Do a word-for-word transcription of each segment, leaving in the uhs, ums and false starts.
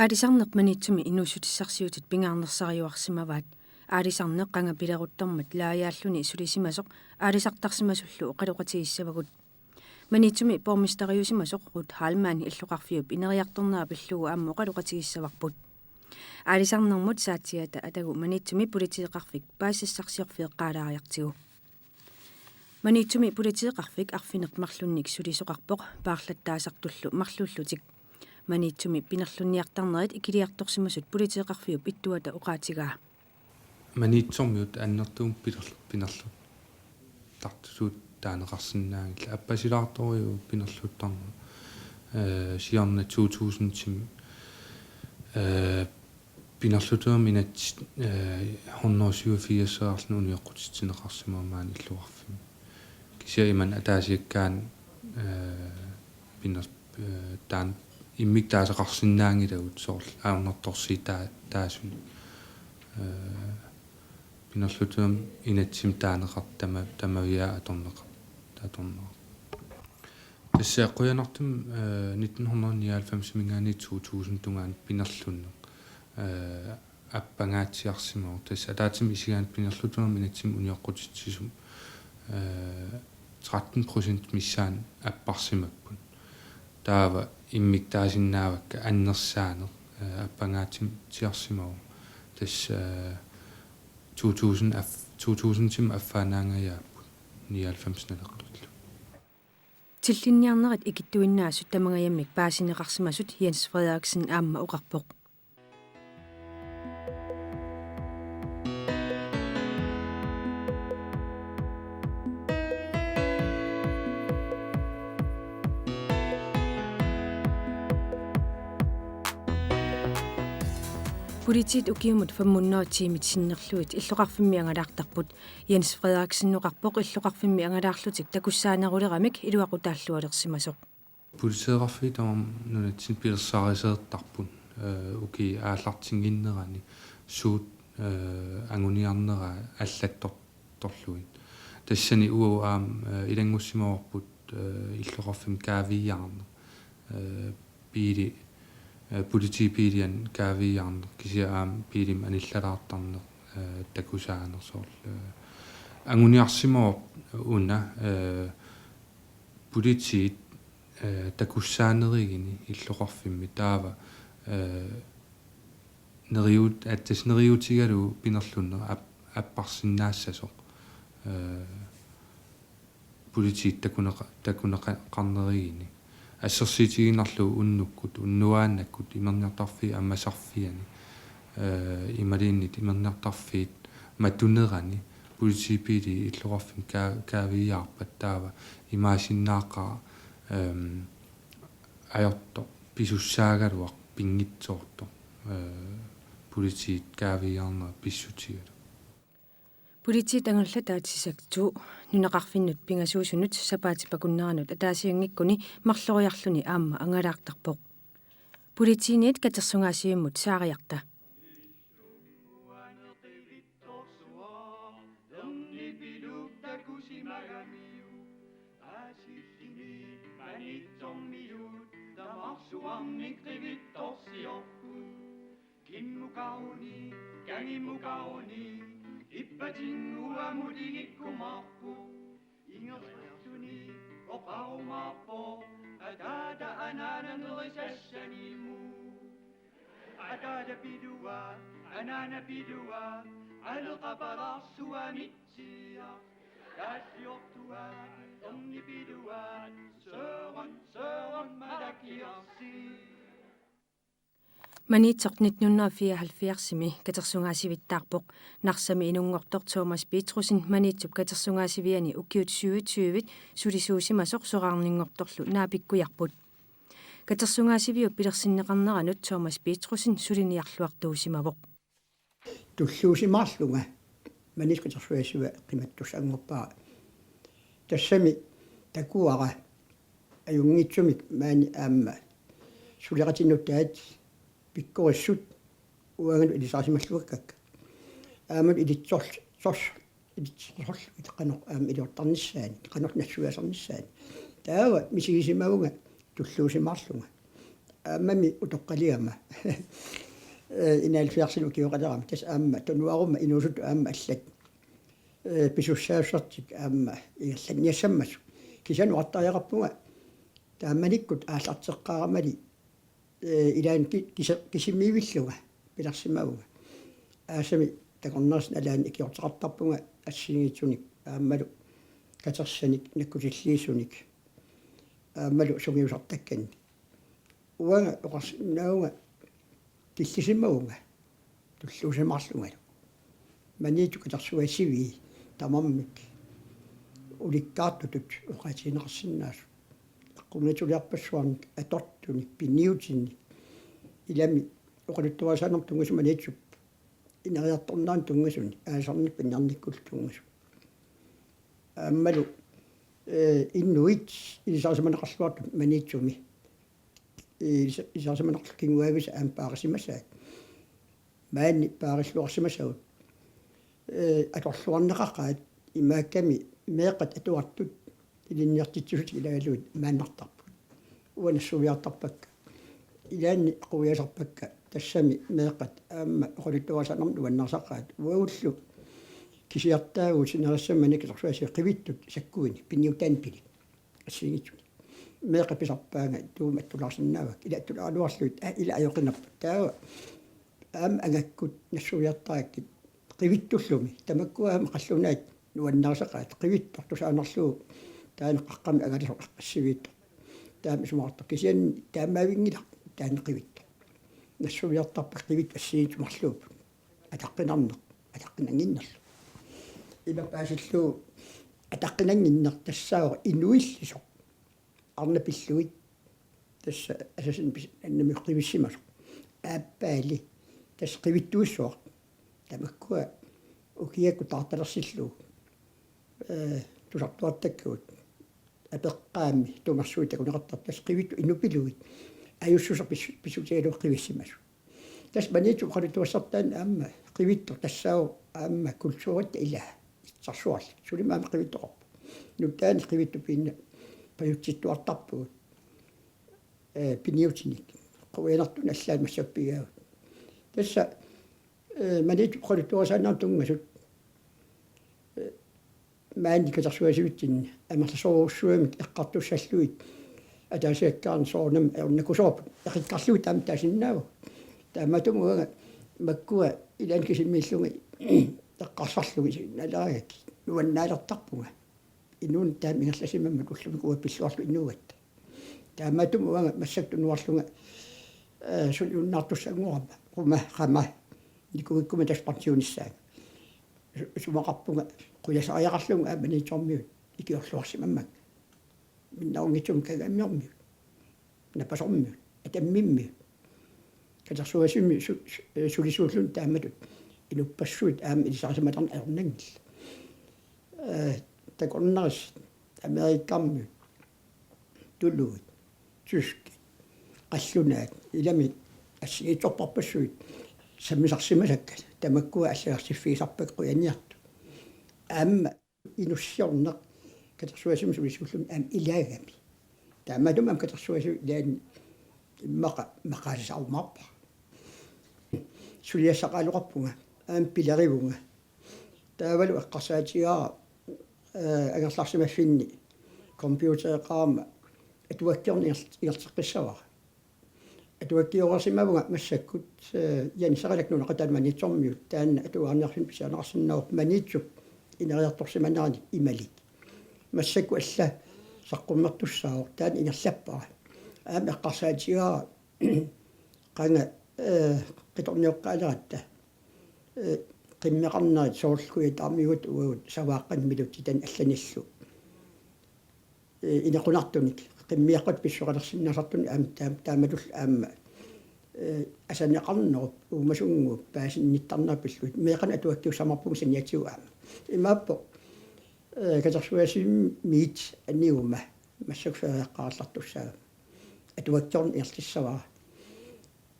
Aalisarneq Maniitsumi inuussutissarsiutit pingaarnersariuarsimavaat. Aalisarneq qanga pileruttormat laajaalluni sulisimasoq aalisartarsimasullu oqaloqatigissavagut. Maniitsumi borgmesteriusimasoq Ruth Heilmann illoqarfiup ineriartornera pillugu aamma oqaloqatigissavarput. Aalisarnermut saatsiata atagu Maniitsumi politeeqarfik paasissarsiorfigeqqaalaariartigu. Maniitsumi politeeqarfik arfineq-marlunnik sulisoqarpoq paarlattaasartullu marluullutik. Maniitsumi pinerlunniartarnerit ikiliartorsimasut politeeqarfiup ittuata oqaatigaa. Maniitsormiut annertuumik pinerl-, pinerluttartutut taaneqarsinnaanngillat. Appasilaartorujuuvoq pinerluttarneq, eh, siorna to tusindimi, eh, pinerlutuumik inatsit, eh, hundrede syvogfirs unioqqutitsineqarsimavoq maani illoqarfimmi. Kisianni imannak ataasiakkaanut, eh, piner-, eh, taanna immikkut taasaqarsinnaanngilagut soorlu ajornartorsiutaasunik. Eh, pinerlutuumik inatsimmi taaneqartoq tama-, tamaviaat atorneqar-, atorneqartoq. Tassa qujanartumik, eh, nitten hundrede nioghalvfemsimiingaanniit to tusind tungaanut pinerlunneq, eh, appangaatsiarsimavoq. Tassa ataatsimik isigaanni pinerlutuumik inatsimmi unioqqutitsisumik, eh, tretten procent missaanni apparsimapput. Taava immikkut taasinnaavakka annersaaneq, eh, appangaatsiarsimavoq. Tassa, eh, to tusind af-, to tusindimut affaannaangajaapput nioghalvfems naleqqiullugu. Tillinniarnerit ikittuinnaasut tamangajammik paasineqarsimasut Jens Frederiksen aamma oqarpoq. Politiit ukiumut fem hundrede tiimit sinnerlugit illoqarfimmi angalaartarput. Jens Frederiksen oqarpoq illoqarfimmi angalaarlutik takussaaneruleramik iluaqutaallualersimasoq. Politeeqarfiit tamarmik nunatsinni pilersaarusiortarput, eh, ukiup aallartinnginnerani suut, eh, anguniarnerat allattortorlugit. Tassani uagut aamma, eh, ilanngussimavarput, eh, illoqarfimmi kaaviiaarneq. Eh, biili, eh, politiit biilianik kaaviiaarneq kisianni aamma biilimik anillalaartarneq, eh, takusaaneq soorlu. Eh, anguniarsimavoq una, eh, politiit, eh, takussaanerigini illoqarfimmi taava, eh, neriut-, at-, tassa neriuutigalugu pinerlunneq ap-, apparsinnaassasoq, eh, politiit takuneqa-, takuneqarnerigini. Assersuutigiinnarlugu unnukkut, unnuaannakkut, imerniartarfiit ammasarfiani, eh, imaluunniit imerniartarfiit matunerani, politibiili illoqarfimmi kaa-, kaaviiaarpat taava imaasinnaaqqara, ehm, ajortoq pisussaagaluaq pinngitsoortoq, eh, politiit kaaviiaarnerat pissutigalugu. Politiit angallataat sisaktu nunaqarfinnut pingasuusunut sapaatip akunneranut ataasianngikkuni marloriarluni aamma angalaartarpoq. Politiinit katersugaasivimmut Saariarta. Kimmukaruni, kangimukaruni, ippatinnguamut igikkumaarpoq. Ingerlaartuni oqarumaarpoq, ataata anaana nerisassanimut. Ataata piluat, anaana piluat, aleqapalaarsuanitsiaq. Taassiortuat, erni piluat, Søren, Søren Malakiasi. Maniitsoq nitten hundrede fireoghalvfjerdsimi katersugaasivittaarpoq. Narsami inunngortoq Thomas Petrussen Maniitsup katersugaasiviani ukiut syvogtyve sulisuusimasoq soraarninngortorlu naapikkujarput. Katersugaasiviup pilersinneqarneranut Thomas Petrussen suliniarluartuusimavoq. Tulluusimaarlunga Maniitsup katersugaasiviani qimattussanngorpara. Tassami takuara ajunngitsumik maani aamma suleqatinnut taat pikkorissut uangalu ilisarisimalluakkakka. Aamma ilitsorl-, sors-, ilitsorlugit qanoq aamma iliortarnissaannik, qanoq nassuiaasarnissaannik. Taava misigisimavunga tulluusimaarlunga. Aammami utoqqaligama. Eh, enoghalvfjerdsinik ukioqalerama. Tassa aamma tunuaruma inuusuttut aamma allat. Eh, pisussaassartik aamma ingerlanniassammassuk. Kisianni uattariaqarpunga taamanikkut aallarteqqaaramali, eh, ilaanni ki-, kisi-, kisimiivillunga pilersimavunga. Aasami takornarianik nalaani ikiorteqartarpunga assigiinngitsunik aammalu katersanik nakkutilliisunik aammalu sungiusartakkannik. Uanga oqarsinnaavunga killisimavunga tulluusimaarlungalu. Maniitsup katersugaasivii tamarmik ulikkaartutut oqaatigineqarsinnaasut. Eqqumiitsuliarpassuarnik, atortunik, piniutinik. Ilami oqaluttuarisaanermut tunngasut Maniitsup ineriartornerani tunngasuni, aalisarnermik pinnernikkullu tunngasut. Aammalu, eh, inuit ilisarisimaneqarluartut Maniitsumi. Ilis-, ilisarisimaneqarlutik kinguaavisa aamma paarisimasaat. Maani paarilluarsimasagut. Eh, atorluarneqaqaat imaakkami meeqqat atuartut ilinniartitsisut ilaagalugit maannartarput. Uanga nassuiartarpakka. Ilaanni quiasarpakka tassami meeqqat aamma oqaluttuarisaanermut nuannarisaqaat. Uagullu kisiartaagut sinerissami Maniitsup katersugaasiviit qivittut sakkuinik piniutaannik pilik. Assigiinngitsunik. Meeqqat pisarpaannga tuuma attulaarsinnaavakka. Ila attulaaraluarlugit, aa, ila ajoqinarpoq. Taava aamma angakkut nassuiartarakkit qivittullumi. Tamakkua aamma qallunaat nuannarisaqaat. Qivittoq tusaanerlugu taanna qaqqami angalasoq aqqassiviittoq. Taama isumaqartoq kisianni taamaavinngilaq taanna qivittoq. Nassuiartarpakka qivittoq assigiinngitsut marluupput. Ataqqinarneq, ataqqinannginnerlu. Ima paasillugu ataqqinannginneq tassaavoq inuillisoq. Arnat pillugit tassa asasini pis-, annami qivissimasoq. Aappaali tassa qivittuissuaq. Tamakkua ukiakkut taartalersillugu, eh, tusartuartakkagut. Apeqqaammi tumersuit takuneqartartut tassa qivittut inupilugit. Ajussuseq pis-, pissutigalugu qivissimasut. Tassa Maniitsup oqaluttuassartaani aamma qivittoq tassaavoq aamma kulturitta ilaa itsarsuarli. Sulima aamma qivittoqarpoq. Nutaani qivittup piinna pajutsittuartarpugut. Eh, piniutinik. Quianartunik allaat massakkut pigaagut. Tassa, eh, Maniitsup oqaluttuarisaanermut tunngasut. Eh, maani katersugaasivitsinni amerlasoorujussuarmik eqqartussallugit ataasiakkaarneq soorunami ajornakusoorput eqikkarlugit taama taasinnaavagut. Taamaattumik uanga makkua ilaanni kisimiillunga eqqarsarlugit isiginnaalerakkit nuannaalertarpunga. Inuuneq taama ingerlasimammat ullumikkut uanga pilluarlugu inuugatta. Taamaattumik uanga massakkut tunuarlunga, eh, suliunnaartussanngorama, quma, qama, nikuikkuma tassa pensionissaanga. Su-, sumaqarpunga qujasariaqarlunga aamma Maniitsormiut ikiorluarsimammanga. Minnerunngitsumik Kangaamiormiut, Napasormiut, Atammimmiut. Katersugaasivimmi su-, su-, eh, sulisuulluni taamatut inuppassuit aamma ilisarisimatarneq ajornanngillat. Eh, takornarissat Amerikkarmiut, tuluit, tyskit, qallunaat, ilami assigiitsorpassuit sammisarsimasakka, tamakkua allagarsiiffisarpakka qujaniartut. Aamma inussiorneq katersugaasivimmi sulisuulluni aamma ilaagami. Taamaattumik aamma katersugaasiviup ilaani immaqa maqaasisarumaarpara. Suliassaqaaleqarpunga, aamma pilerivunga. Taavalu eqqarsaatigaara, eh, angerlarsimaffinni computereqarama atuakkiorneq inger-, ingerlateqqissavara. Atuakkioreersimavunga massakkut, eh, Jens Saralak nunaqqataani Maniitsormiut, taanna atuarniarfimmi pisiarineqarsinnaavoq Maniitsup ineriartorsimaneranik imalik. Massakkut alla saqqummertussaavoq, taanna ingerlappara. Aamma eqqarsaatigaara qanga, eh, qitornioqqaaleratta, eh, qimmeqarnerit soorlu Kujataarmiuugatta uagut Savaaqqanik Milutitani allanillu, eh, inequnartunik, qimmiaqqat pissuseqalersinnaasartunik aamma taam-, taamatullu aamma, eh, asaneqarnerup uumasunnguup paasinnittarnerat pillugit meeqqanik atuakkiussaamaarpugut saniatigut aamma. Imaappoq, eh, katersugaasivimmiit aniguma massakkut feriaqqaarallartussaagama atuakkiorneq ingerlissavara.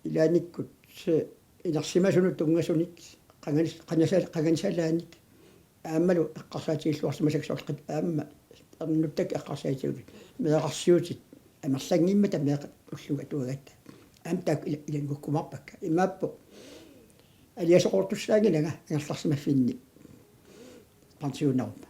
Ilaannikkut, eh, inersimasunut tunngasunik qanganis-, qanasal-, qanganisalaanik aammalu eqqarsaatigilluarsimasakka soorlu qit-, aamma ernuttakka eqqarsaatigilluarsimasakka meerarsiutit amerlanngimmata meeqqat ullunga atuagatta. Aamma taakku ila-, ilanngukkumaarpakka. Imaappoq aliasoqartussaanngilanga angerlarsimaffinni pensionerama.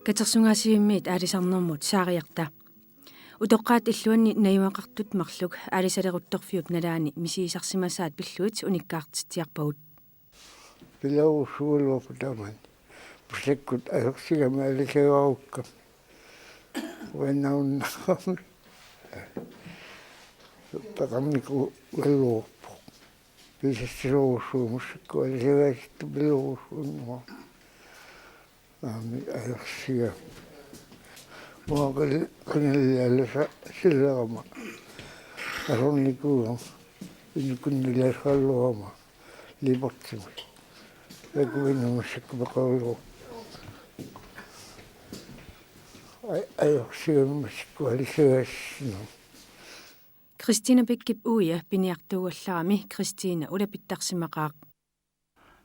Katersugaasivimmiit aalisarnermut saariarta. Utoqqaat illuanni najugaqartut marluk aalisaleruttorfiup nalaani misigisarsimasaat pillugit unikkaartitsiarpagut. Pilersugaluarput taamani. Massakkut ajorsigamik aalisagarukkami. Uannaunnaarami. Peqarnikuugaluarpoq. Pisassilerujussuuvoq massakkut aalisagaasitta pilerujussuunnermik. Aamma ajorsiga. Uanga qil-, qinallialasarama. Asornikuugama. Inukunnilaasarama. Liipartimut. Takuinnaq massakkut peqarujoq. Aj-, ajorsigamik massakkut aalisagaassinnaavoq. Kristina Pikkip uia piniartuugallarami Kristina ulapittarsimaqaaq.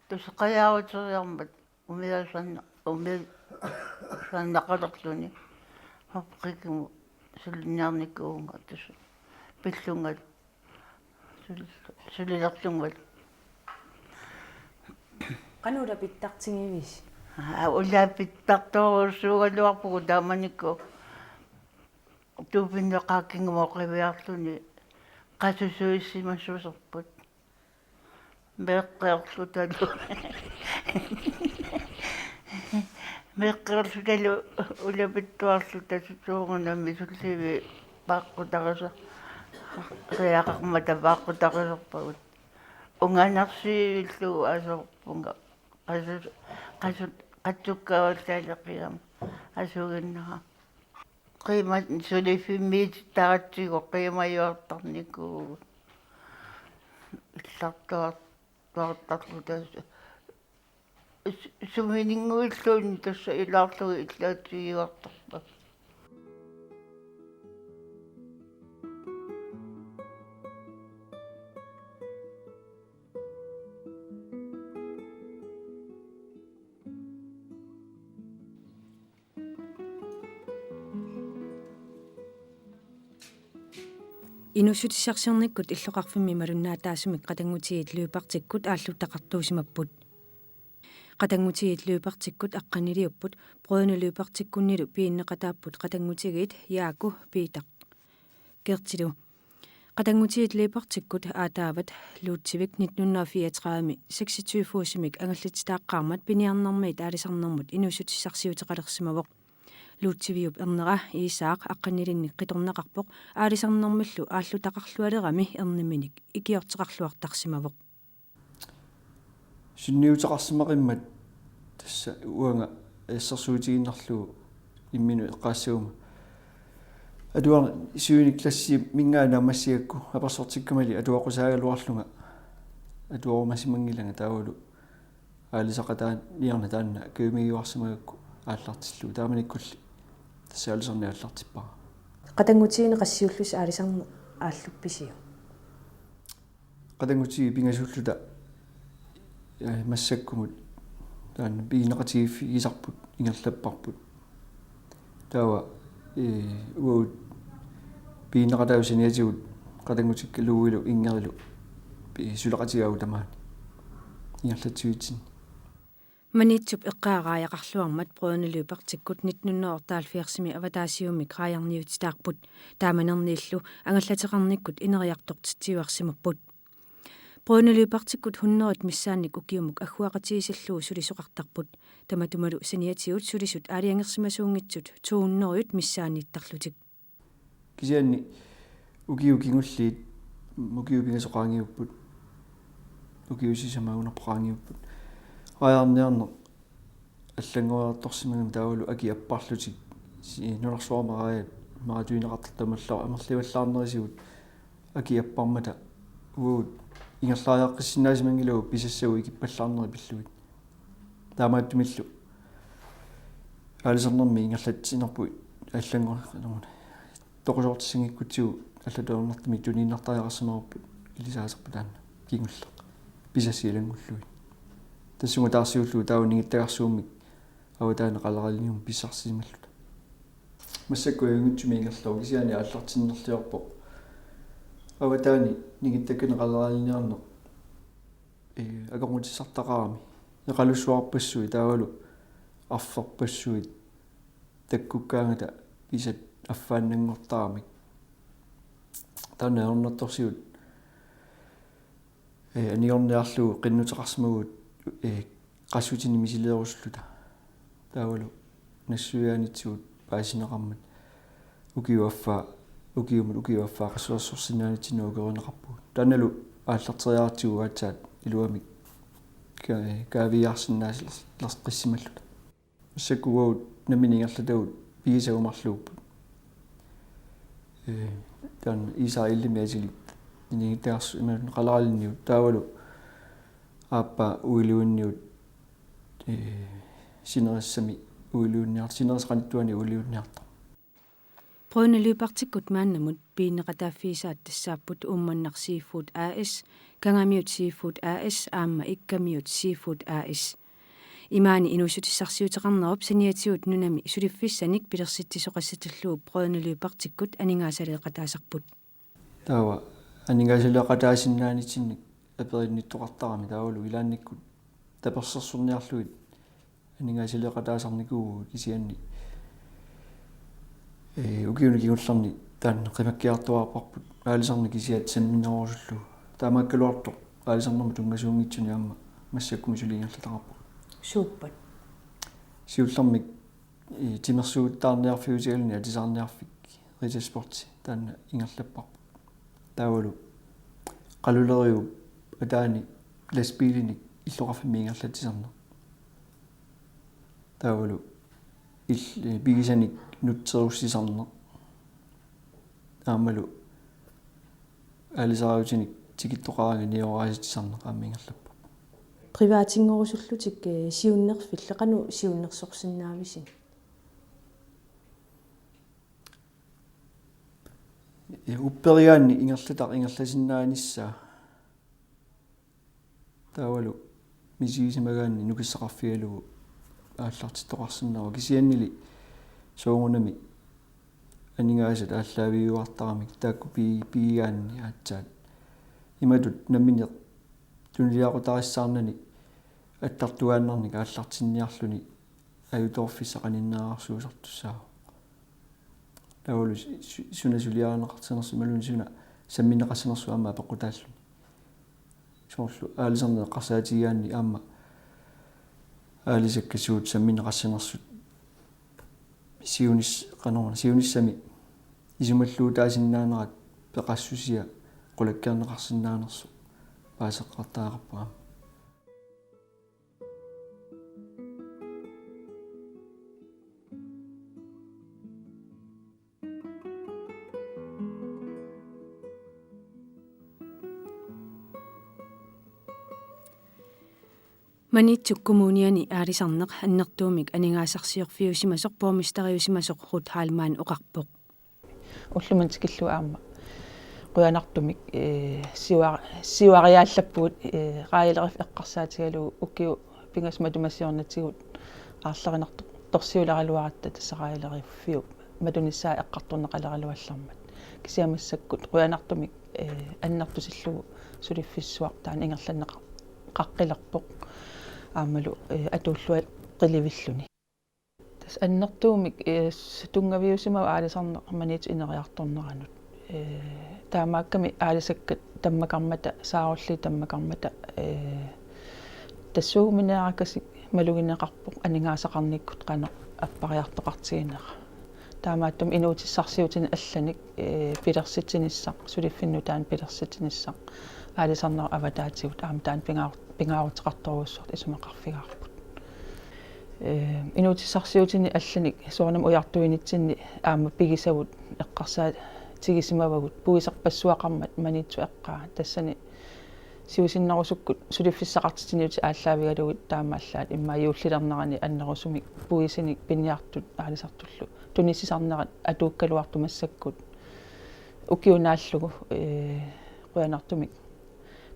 Tassa qajaaruteriarmat umiasanna-, umiasanneqalerluni. Fabrikkimut suliniarnikuuvunga tassa pillunga sul-, sulilerlunga. Qanoq ulapittartigivisi? Aa, ulapittartorujussuugaluarpugut taamanikkut. Tupinnaq kingumut qiviarluni qasusuissimasusarput. Meeqqerlutalu. Meeqqerlutalu ulapittuarluta susuugunami sullivik paaqqutarisar-, riaqarmata paaqqutarisarpagut. Unganersiivillugu asorpunga. Qasu-, qasu-, qatsukkaavallaaleqiama asuginnera. Qiima suliffimmiititaratsigu qiimajuartarnikuuvugut. Illartuar-, tuartarluta su-, su-, suminnguilluunniit tassa ilaarlugit illaatsigiuartarpagut. Inuussutissarsiornikkut illoqarfimmi malunnaataasumik qatanngutigiit løbertikkut aalluttaqartuusimapput. Qatanngutigiit løbertikkut aqqaniliupput, Brødrene Løbertikkunnilu pigineqataapput qatanngutigiit Jaaku, Piitaq Gertilu. Qatanngutigiit løbertikkut aataavat Ludvig nitten hundrede og fireogtredive seksogtyve-uusumik angallatsitaaqqaarmat piniarnermiit aalisarnermut inuussutissarsiuteqalersimavoq. Ludvigiup ernera Iisaaq aqqanilinnik qitornaqarpoq aalisarnermillu aalluttaqarlualerami erniminik ikiorteqarluartarsimavoq. Sunniuteqarsimaqimmat tassa uanga assersuutigiinnarlugu imminut eqqaassaguma. Atuarneq syvende klassiminngaanniit naammassigakku apersortikkamali atuaqqusaagaluarlunga atuarumasimanngilanga taavalu aalisaqataaniarneq taanna kajumigiuarsimagakku aallartillugu taamanikkulli tassa aalisarneq aallartippara. Qatanngutigiinni qassiullusi aalisarneq aalluppisiuk? Qatanngutigiit pingasuulluta, eh, massakkumut taanna pigineqatigiiffigisarput ingerlapparput. Taava, eh, uagut pigineqataasut saniatigut qatanngutikkaluilu Ingerilu pi-, suleqatigaavoq tamaani ingerlatsivitsinni. Maniitsup eqqaa raajaqarluarmat Brødrene Løbertikkut nitten hundrede og otteoghalvfjerdsimi avataasiummik raajarniutitaarput. Taamanerniillu angallateqarnikkut ineriartortitsiuarsimapput. Brødrene Løbertikkut hundredet missaannik ukiumut agguaqatigiissillugu sulisoqartarput. Tamatumalu saniatigut sulisut aalajangersimasunngitsut to hundredet missaanniittarlutik. Kisianni ukiut kingulliit, ukiut pingasut qaangiupput, ukiut sisamat una qaangiupput. Raajarniarneq allanngoriartorsimagami taavalu akit apparlutik si-, nunarsuarmi raajat maratonneqartartut amerla-, amerlivallaarnerisigut akiapparmata uagut ingerlariaqqissinnaasimanngilagut pisassagut ikippallaarnerit pillugit. Taamaattumillu aalisarnermi ingerlatsinerput allanngornermut toqusoortissanngikkutsigit allatut ajornartumik tuniinnartariaqarsimavarput ilisaasarput taanna kingulleq pisassat ilanngullugit. Tassunga taarsiullugu taava ningittagarsuummik avataani qaleralinniummik pissarsisimalluta. Massakkut ajunngitsumik ingerlavoq kisianni aallartinnerliorpoq avataani ningittakkanik qaleralinniarneq, ee, akornutissartaqarami. Eqalussuarpassuit taavalu arferpassuit takkukkaangata pisat affaannanngortaramik. Taanna ajornartorsiut, ee, anigorniarlugu qinnuteqarsimavugut, ee, qassutinik misileerusulluta. Taavalu nassuiaanitsigut paasineqarmat ukiup affaa, ukiumut ukiup affaa qassuersorsinnaanitsinnut ukerineqarpugut. Taannalu aallarteriaratsigu aatsaat iluamik ka-, kaaviiaarsinnaasaleqqissimalluta. Massakkut uagut nammineq ingerlatagut pigisat marluupput. Ee, taanna Iisaaq Illimmi atilik ningittagarsuup imaluunniit qaleralinniup taavalu aappaa uiluinniut, ee, sinerissami uiluinniart-, sinerissap qanittuani uiluinniartoq. Brødrene Lyberth-ikkut maannamut piginneqataaffigisaat tassaapput Uummannaq Seafood A/S, Kangamiut Seafood A/S aamma Ikkamiut Seafood A/S. Imaani inuussutissarsiuteqarnerup saniatigut nunami suliffissanik pilersitsisoqassatillugu Brødrene Lyberth-ikkut aningaasaleeqataasarput. Taava aningaasaleeqataasinnaanitsinnik aperinnittoqartarami taavalu ilaannikkut tapersersorniarlugit aningaasaleeqataasarnikuuvugut kisianni, ee, ukiuni kingullerni taanna qimakkiartuaarparput aalisarneq kisiat samminerusullugu. Taamaakkaluartoq aalisarnermut tunngasuunngitsuni aamma massakkumi suli ingerlataqarpugut. Suuppat? Siullermik, ee, timersuuttaarniarfiutigaluni atisaarniarfik Rita Sports taanna ingerlapparput. Taavalu qaluleriup ataani lastbiilinik illoqarfimmi ingerlatsisarneq. Taavalu il-, ee, pigisanik nutserussisarneq. Aammalu aalisariutinik tikittoqaraangat niooraasitsisarneq aamma ingerlapparput. Privatinngorussullutit, ee, siunnerfillit qanoq siunnersorsinnaavisiuk? Ee, upperigaanni ingerlataq ingerlasinnaanissaa. Taavalu misigisimagaanni nukissaqarfigalugu aallartittoqarsinnaavoq kisiannili soorunami aningaasat aallaaviuartaramik taakku pi-, pigigaanni aatsaat. Imatut nammineq tunuliaqutarissaarnani attartuaannarnik aallartinniarluni ajutoorfissaq qaninnerarsuusartussaavoq. Taavalu su-, su-, suna suliarineqarsimanersoq imaluunniit suna sammineqassanersoq aamma apeqqutaalluni. Soorlu aalisarneq eqqarsaatigigaanni aamma aalisakkat suut sammineqassanersut siunis-, qanoruna, siunissami isumalluutaasinnaanerat peqassusia qulakkeerneqarsinnaanersoq paaseqqaartariaqarpoq aamma. Maniitsup Kommuniani aalisarneq annertuumik aningaasarsiorfiusimasoq borgmesteriusimasoq Ruth Heilmann oqarpoq. Ullumimut tikillugu aamma qujanartumik, ee, siua-, siuariaallappugut, ee, raajaleriffik eqqarsaatigalugu ukiut pingasut matuma siornatigut aarlerinartorsiuleraluaratta tassa raajaleriffiup matunissaa eqqartorneqaleraluallarmat. Kisianni massakkut qujanartumik, ee, annertusillugu suliffissuaq taanna ingerlanneqa-, qaqqilerpoq. Aammalu, ee, atuulluaqilivilluni. Tassa annertuumik, ee, s-, tunngaviusimavoq aalisarneq Maniitsup ineriartorneranut. Ee, taamaakkami aalisakkat tammakarmata, saarulliit tammakarmata, ee, tassuugumineerakasik malugineqarpoq aningaasaqarnikkut qanoq appariartoqartiginera. Taamaattumik inuutissarsiutinik allanik, ee, pilersitsinissaq, suliffinnut taanna pilersitsinissaq, aalisarnerup avataatigut aamma taanna pingaar-, pingaaruteqartorujussuartut isumaqarfigaarput. Ee, inuutissarsiutinik allanik soorunami ujartuinitsinni aamma pigisagut eqqarsaa-, Tigisimavagut puiserpassuaqarmat Maniitsoq eqqaa, tassani siusinnerusukkut suliffissaqartitsiniutit aallaavigalugit taamaallaat immaqa juullilernerani annerusumik puisinik piniartut aalisartullu tunissisarnerat atuukkaluartoq massakkut ukiunaallugu, ee, qujanartumik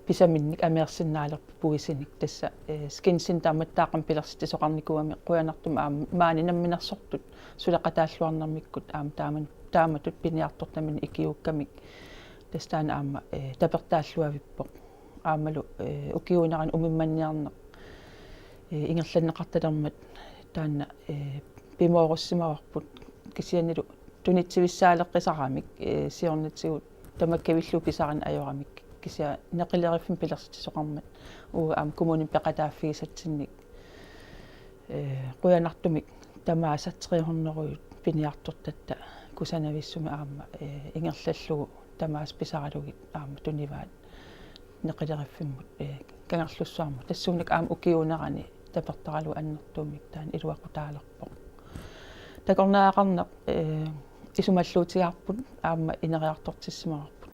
pisaminnik ameersinnaalerput puisinik tassa, ee, Skinsinik taamaattaaqqamik pilersitsisoqarnikuugami qujanartumik aamma maani namminersortut suleqataalluarnermikkut aamma taama-, taamatut piniartortaminnik ikiuukkamik tassa taanna aamma, ee, tapertaalluavippoq. Aammalu, ee, ukiuunerani umimmanniarneq, ee, ingerlanneqartalermat taanna, ee, pimoorussimavarput kisiannilu tunitsivissaaleqqisaramik, ee, siornatigut tamakkivillugu pisarineq ajoramik kisianni neqileriffimmi pilersitsisoqarmat uagut aamma kommunimi peqataaffigisatsinnik, ee, qujanartumik tamaasa tre hundrede piniartortatta kusanavissumik aamma, ee, ingerlallugu tamaasa pisaralugit aamma tunivaat neqileriffimmut, ee, Kangerlussuarmut. Tassuunakkut aamma ukiuunerani tapertaralugu annertuumik taanna iluaqutaalerpoq. Takornariaqarneq, ee, isumalluutigaarput aamma ineriartortissimavarput.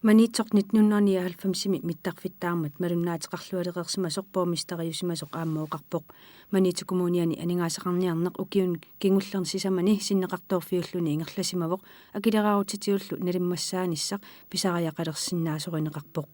Maniitsoq nitten hundrede nioghalvfemsimi mittarfittaarmat malunnaateqarlualereersimasoq borgmesteriusimasoq aamma oqarpoq. Maniitsoq Kommuniani aningaasaqarniarneq ukiuni kingullerni sisamani sinneqartoorfiulluni ingerlasimavoq, akileraarutitiullu nalimmassaanissaq pisariaqalersinnaasorineqarpoq.